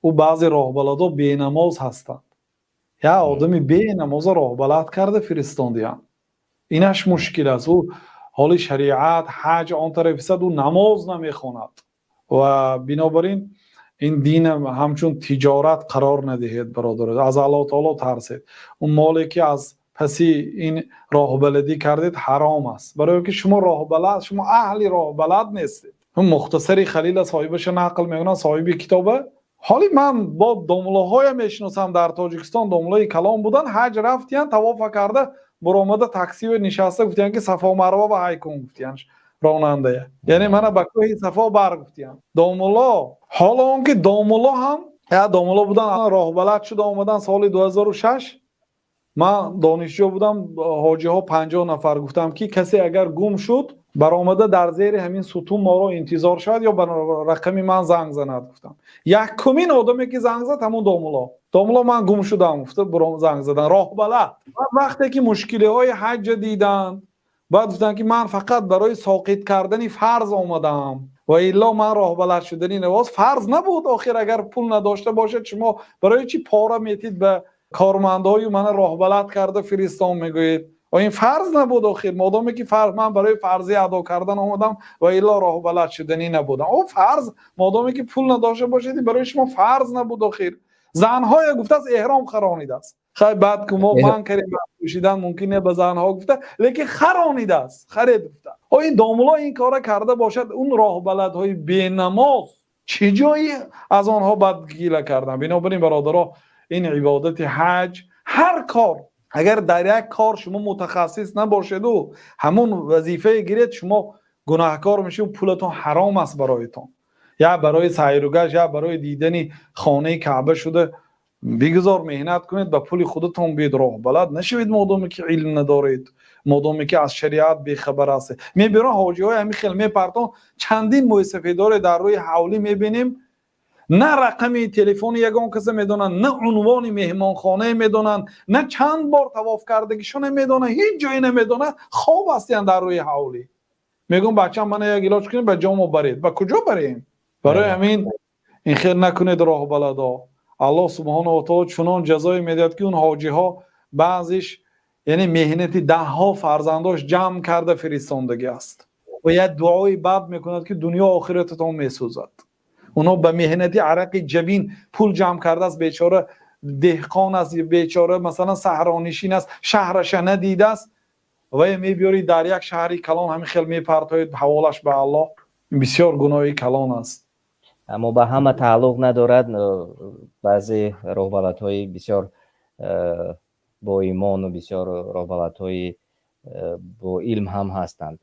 Ӯ баъзе роҳбаладҳо бенамоз ҳастанд. Як одами бенамоза роҳбалад карда фиристондиям. Инаш мушкил аст. Ӯ ҳоли шариат, ҳаҷ он тараф истад, ӯ намоз намехонад. Ва бинобар ин ин дина ҳамчун тиҷорат қарор надиҳед, бародар. Аз Аллоҳу таоло тарсед. Он моле ки аз паси ин роҳбаладӣ кардед, ҳаром аст. Барои ки шумо роҳбалад, шумо аҳли роҳбалад нестед. Мухтасари Халила соҳибаша нақл мекунад, соҳиби китоба. Ҳоли ман бо домуллоҳоя мешиносам, дар Тоҷикистон домуллои калон будан, ҳаҷ рафтиян, тавофа карда, буромада, таксиве нишаста, гуфтиян ки Сафо Марва ба ҳай кун, гуфтиян ронандая. Яъне мана ба кӯҳи Сафо бар, гуфтиян. Домулло, ҳоло он ки домулло ҳам, як домулло будан, роҳбалад шуда омадан соли 2006. Ман донишҷӯ будам, ҳоҷиҳо 50 нафар, гуфтам ки касе агар гум шуд, баромада дар зери ҳамин сутун моро интизор шавад ё ба рақами ман занг занад, гуфтам. Якумин одаме ки занг зад, ҳамон домулло. Домулло, ман гум шудам, гуфта занг задан. Роҳбалад. Вақте ки мушкилиҳои ҳаҷҷа диданд, баъд гуфтанд ки ман фақат барои соқит кардани фарз омадаам ва илло ман роҳбалад шудани навоз фарз набуд. Охир агар пул надошта бошед, шумо барои чӣ пора метид ба кормандҳою мана роҳбалад карда фиристон мегӯед? Ва ин фарз набуд. Охир модоме ки фарз, ман барои фарзи адо кардан омадам ва илло роҳбалад шуданӣ набудам. О фарз, модоме ки пул надошта бошед, барои шумо фарз набуд. Охир занҳое гуфтааст, эҳром харонидааст. Хай, баъд ки мо ман кардем, пӯшидан мумкин не ба занҳо гуфта, лекин харонидааст, харед гуфта. О ин домулло ин кора карда бошад, он роҳбаладҳои бенамоз чӣ ҷое аз онҳо бад гила кардан? Бинобар ин, бародаро, ин ибодати ҳаҷ, ҳар кор, агар дар як кор шумо мутахассис набошеду ҳамон вазифае гиред, шумо гунаҳкор мешавед, пулатон ҳаром аст бароятон. Я барои сайругашт, я барои дидани хонаи Каъба шуда бигузор, меҳнат кунед, ба пули худатон биед, роҳбалад нашавед, модоме ки илм надоред, модоме ки аз шариат бехабар ҳастед. Мебирон ҳоҷиҳои ҳамин хел мепартон, чандин мӯйсафедоре дар рӯи ҳавлӣ мебинем, на рақами телефони ягон каса медонанд, на унвони меҳмонхонае медонанд, на чанд бор тавоф кардагишоне медонанд, ҳеҷ ҷое намедонанд, хоб ҳастиянд дар рӯи ҳавлӣ. Мегӯм: «Бачам, мана як илоҷ кунем, ба ҷомо баред». Ба куҷо барем? Барои ҳамин ин хел накунед, роҳбаладо. Аллоҳ субҳонаҳу ва таоло чунон ҷазое медиҳад, ки он ҳоҷиҳо баъзиш, яъне меҳнати даҳҳо фарзандош ҷамъ карда фиристондагӣ аст ва як дуои бад мекунад, ки дунё охирататон месӯзад. Онҳо ба меҳнати арақи ҷабин пул ҷамъ кардааст. Бечора деҳқон аст, бечора масалан саҳронишин аст, шаҳраша надидааст ва мебиёрӣ дар як шаҳри калон ҳамин хел мепартоед, ҳаволаш ба Аллоҳ. Бисёр гуноҳи калон аст. Аммо ба ҳама тааллуқ надорад. Баъзе роҳбаладҳои бисёр боимону бисёр роҳбаладҳои бо илм ҳам ҳастанд.